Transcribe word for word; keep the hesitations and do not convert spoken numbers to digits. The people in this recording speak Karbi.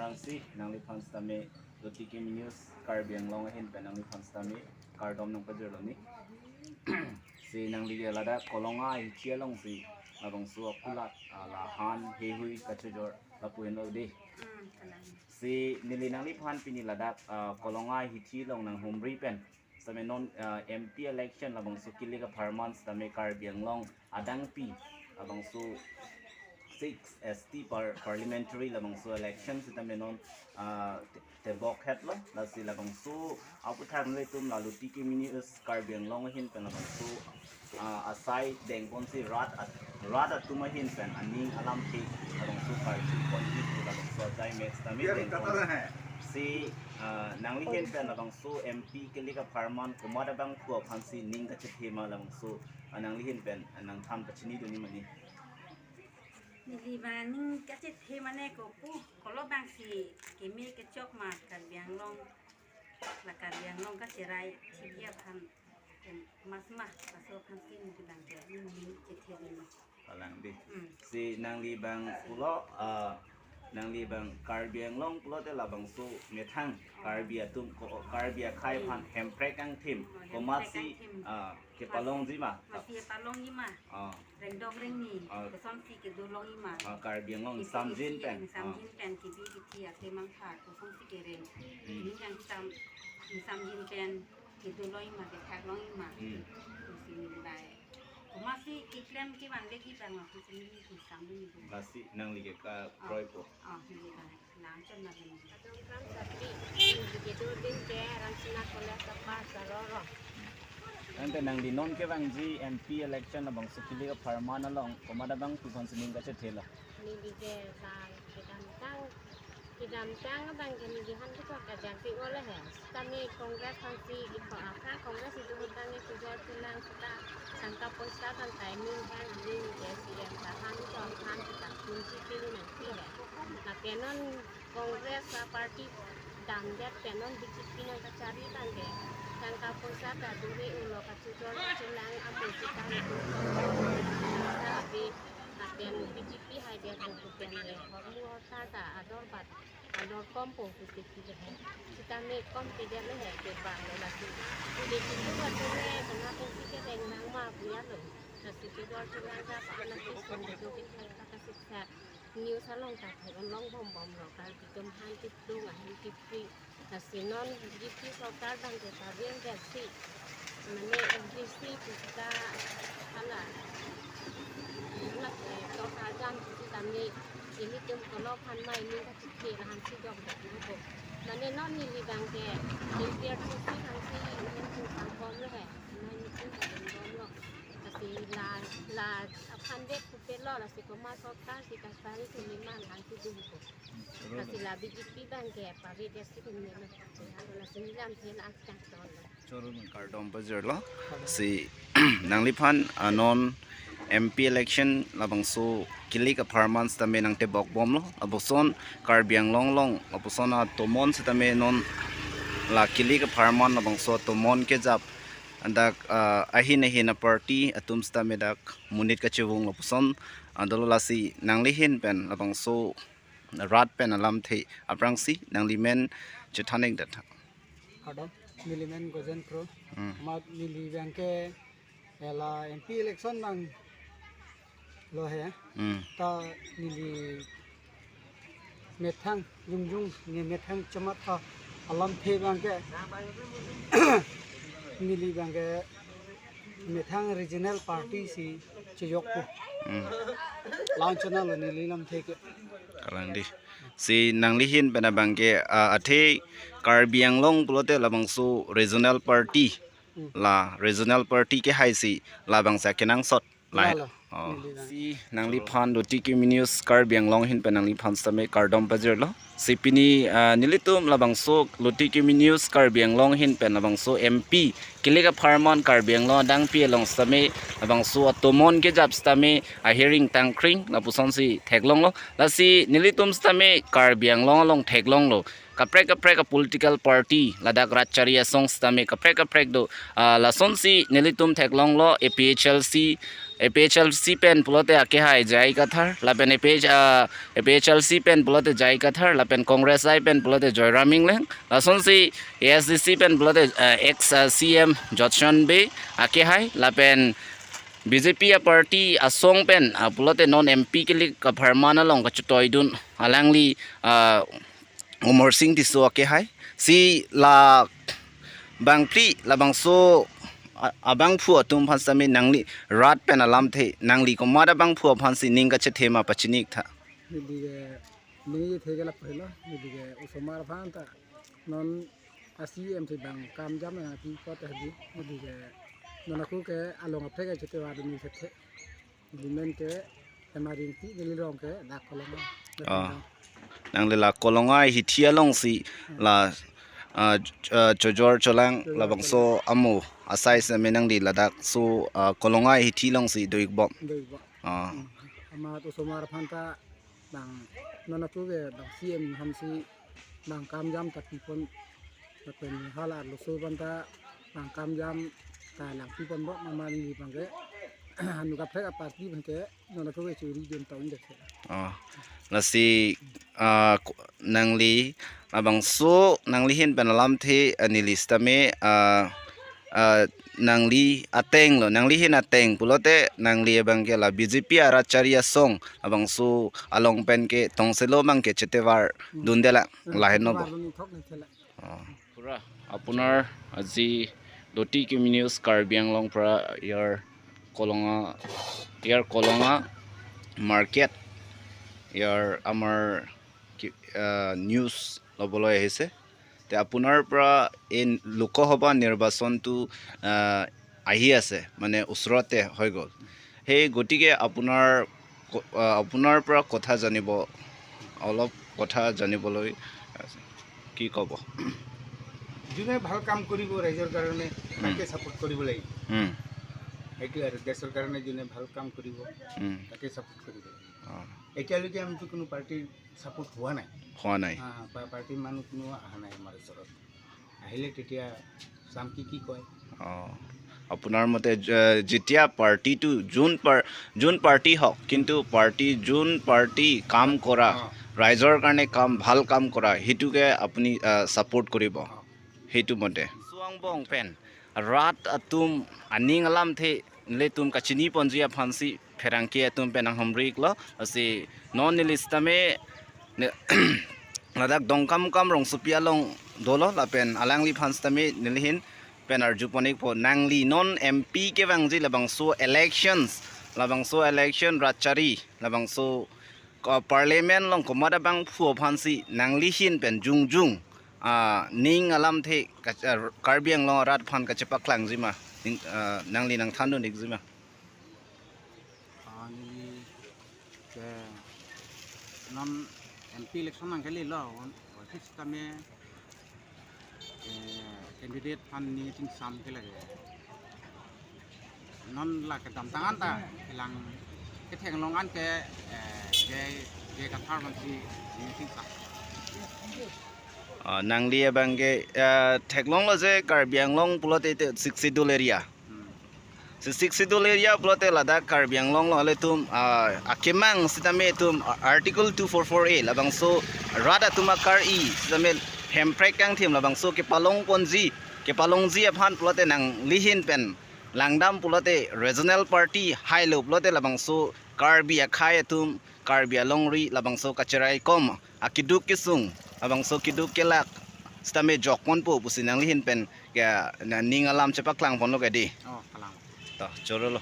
Aphrangsi nangliphan sitame Lotiki News Karbi Anglong ahin pen nangliphan sitame kardom nangpajirlo ni. Si nangli ke ladak Kolonga hithi alongsi labangso akulat, ah, la han heihui kachojor lapu henlo dei. Hmm, kalang. Si neli nangliphan pini ladak, ah, Kolonga hithi along nanghumri pen sitame non, ah, M P election labangso kilik apharman sitame Karbi Anglong adangpi labangso six S T par-, parliamentary labangso election sitame non, ah, te-, tebok hetlo, lasi labangso aputhak nelitum la Lotiki News Karbi Anglong ahin pen labangso, ah, asai dengponsi rat at-, rat atum ahin pen aning alamthe labangso karju ponji pu labangso ajai mek sitame dengpon. Si, ah, nangli ahin pen labangso M P kilik apharman komat abangphu aphansi ning kachethe ma labangso, ah, nangli ahin pen, ah, nangthan pachini dun ni mane. Neli abang ning kachethe mane kopu, kolo abangsi keme kechok ma Karbi Anglong, la Karbi Anglong kacherai thipji aphan, em, mas ma, laso aphansi neli abang ke ning chethe dun ma. Kalang dei. Hmm. Si nangli abang pulo, ah, nangli abang Karbi Anglong pulote labangso methang Karbi atum ko, Karbi akhei aphan hemprek angthim, oh, komatsi, hemprek angthim, ah, kepalongji ma? Masi kepalongji ma? Ah. Rengdok rengni, ah, kosonsi kedolongji ma? Ah, Karbi Anglong, isi, samjin isi pen, ah, samjin pen kebi kithi ate mangthar, kosonsi kereng. Hmm. Ini yang sam, samjin pen kedolongji ma, kethaklongji ma. Hmm. Isi neli abang. Komatsi keklem kevan legi abang lapusi neli kesam dun ni. Lasi nangli ke ka, ah, kroipo. Ah, neli abang. Nang chom na dun. Adong Ram Satri, neli kedo ding ke Ramsina College apar Saroro. Ante nangli non kevangji M P election labangso kilik apharman along komat abangphu aphansi ning kachethelo? Neli ke la kedamtang, kedamtang abang ke neli han ketok kajangpi ole he. Sitame Congress aphansi ipo aphrang Congress itum abang ke kejor chelang sita tangka poisa abang timing abang aning ke C M ta han ketok han sita kunji pili nangpi he. Lapen non Congress a-party damdet pen non B J P nangkachari abang ke tangka poisa ta dure ulo kachojor kachelang amo sita itum Congress ta abi lapen B J P haidet pu pen le hormu hortha ta ador bat ador kompo pusi pu he. Sitame kom pedet le he kevanglo lasi. Neli kipu atum le kona pensi kereng nang ma pu ya lo. Lasi kejor chelang ta pa anat ke sung do ke thai ta kasiksa. News along ta thek-on long bom bomlo, Karbi atum han kiplung ahin kipri. Lasi non B J P sorkar abang ke pavirdet si, mane F D C pusita hala, hala ke sorkar jam pusitame ilitum kolo aphan mai ning kachikhe lahan si jok jok ko. Mane non neli abang ke L P R C C aphansi ning chingsam bomlo he, mai ning chingsam bomlo. Lasi la, la aphan det pelo, lasi komat sorkar si kasari si niman hang si dun ko. Lasi la B J P abang ke pavirdet si dun melo. Lasi nilam thela akchang ton lo. Choro nang kardom pajirlo. Si nangliphan, ah, non M P election labangso kilik apharman sitame nangtebok bomlo. Lapuson Karbi Anglong along, lapuson atomon sitame non la kilik apharman labangso atomon kejap. Dak, ah, ahin ahin a-party atum sitame dak monit kachevung lapuson, ah, dolo, lasi nangli ahin pen labangso rat pen alamthe aphrangsi nangli men chethan ik det. Kardom, neli men Gojen Kro. Hmm. Amat neli abang ke ela M P election abang lo he. Hmm. Ta neli methang jongjong ne methang chomat ta alamthe abang ke neli abang ke methang regional party si chejok pu. Hmm. La-an chonlo neli lamthe ke. Kalang dei. Si nangli ahin pen abang ke, ah, athe Karbi Anglong pulote labangso regional party. Hmm. La regional party kehai si labangso kenangsot. Lahelo. Oh. Neli abang. Si nangliphan Lotiki News Karbi Anglong ahin pen nangliphan sitame kardom pajirlo. Si pini, ah, nelitum labangso Lotiki News Karbi Anglong ahin pen labangso M P kilik apharman Karbi Anglong adangpi along sitame labangso atomon kejap sitame ahiring tangkring lapusonsi theklonglo. Lasi nelitum sitame Karbi Anglong along theklonglo. Kaprek kaprek a-political party ladak rat chari asong sitame kaprek kaprek do, ah, lasonsi nelitum theklonglo A P H L C, A P H L C pen pulote akehai J I Kathar, lapen A P H, ah, A P H L C pen pulote J I Kathar, lapen Congress I pen pulote Joyram Engleng, lasonsi A S D C pen pulote, ah, ex, ah, C M Jotson Bey akehai, lapen B J P a party asong pen, ah, pulote non M P kilik kapharman along kachetoidun alangli, ah, Umar Sing Tisso akehai. Si la bangphli labangso a-, abangphu atum aphan sitame nangli rat pen alamthe nangli komat abangphu aphansi ning kachethe ma pachini-ik tha. Neli ke ning chethe ke lapu helo, neli ke osomar aphan ta non a C M si bang kam jam nangpi apot hedi, neli ke non ako ke along aphe ke chethe va dun chethe. Neli men ke Hemari Ingti, neli rong ke dak Kolonga. Ah. Nangli la Kolonga hithi alongsi la, ah, ch-, ah, chojor cholang Chojor labangso cholang. Amo asai sitame nangli ladak so, ah, Kolonga hithi alongsi do-ik bom. Do-ik bom. Ah. Hmm. Amat osomar aphan ta bang non ako ke bang C M aphansi bang kam jam ta pipon, lapen hala arloso aphan ta bang kam jam ta langpipon bom, mama neli abang ke anu kaprek a party abang ke non ako ke churi dun tong dek. Oh, lasi, ah, ku-, nangli labangso nangli ahin pen alamthe, ah, neli sitame, ah, ah, nangli ateng lo, nangli ahin ateng pulote nangli abang ke la B J P arat chari asong labangso along pen ke tongselo abang ke chetevar Hmm. dunde la, Hmm, lahenlo bo. Chetevar dun ithok ne thela. অ। খুৰা, আপোনাৰ আজি দতি কিমি নিউজ কাৰ্বি আংলং পৰা ইয়াৰ কলঙা, ইয়াৰ কলঙা মাৰ্কেট, ইয়াৰ আমাৰ কি, আহ, নিউজ ল'বলৈ আহিছে। তে আপোনাৰ পৰা এই লোকসভা নিৰ্বাচনটো, আহ, আহি আছে, মানে ওচৰতে হৈ গ'ল। সেই গতিকে আপোনাৰ ক-, আহ, আপোনাৰ পৰা কথা জানিব, অলপ কথা জানিবলৈ আছে। কি ক'ব? যোনে ভাল কাম কৰিব ৰাইজৰ কাৰণে, উম। তাকে ছাপোৰ্ট কৰিব লাগিব। উম। সেইটোৱে আৰু, দেশৰ কাৰণে যোনে ভাল কাম কৰিব, উম। তাকে ছাপোৰ্ট কৰিব লাগিব। অ। এতিয়ালৈকে আমিতো কোনো পাৰ্টিৰ ছাপোৰ্ট হোৱা নাই। হোৱা নাই। হা, হা, পা-, পাৰ্টিৰ মানুহ কোনো অহা নাই আমাৰ ওচৰত। আহিলে তেতিয়া চাম কি কি কয়। অ, আপোনাৰ মতে, আহ, যেতিয়া পাৰ্টিটো যোন পাৰ-, যোন পাৰ্টি হওক, কিন্তু পাৰ্টি, যোন পাৰ্টি কাম কৰা, অ। ৰাইজৰ কাৰণে কাম, ভাল কাম কৰা, সেইটোকে আপুনি, আহ, ছাপোৰ্ট কৰিব, অ। সেইটো মতে। Suang bong pen rat atum aning alamthe nelitum kachiniponji aphansi pherangke atum pen nanghumri-iklo, lasi non neli sitame ne-, ladak Dongkamukam rongsopi along dolo, lapen alangliphan sitame neli ahin pen arjupon-ikpo, nangli non M P kevangji labangso elections, labangso election rat chari, labangso ko-, parliament along komat abangphu aphansi nangli ahin pen jongjong, ah, ning alamthe kach-, ah, Karbi Anglong arat aphan kachepaklangji ma, ning, ah, nangli nangthandun-ikji ma? Ah, neli ke non M P election nangkelilo, on, on sitame, eh, candidate aphan ning chingsam ke lake. Non la kedamtang an ta, kelang ketheklong an ke, eh, J, J Kathar aphansi ning chingsam. Ah, nangli abang ke, ah, theklonglo je Karbi Anglong pulote te Sixth Schedule area. Hmm. Si Sixth Schedule area pulote ladak Karbi Anglong along ilitum, ah, akemang sitame itum, ah, Article two four four A labangso rat atum akari sitame Hemprek kangthim labangso kepalongponji, kepalongji aphan pulote nangli ahin pen langdam pulote regional party hailo pulote labangso Karbi akhei atum, Karbi alongri labangso kacheraikom akeduk kesung, labangso keduk kelak sitame jokponpo pusi nangli ahin pen ke na ning alam chepaklangponlo ke dei. Oh, kalang. To, chorolo.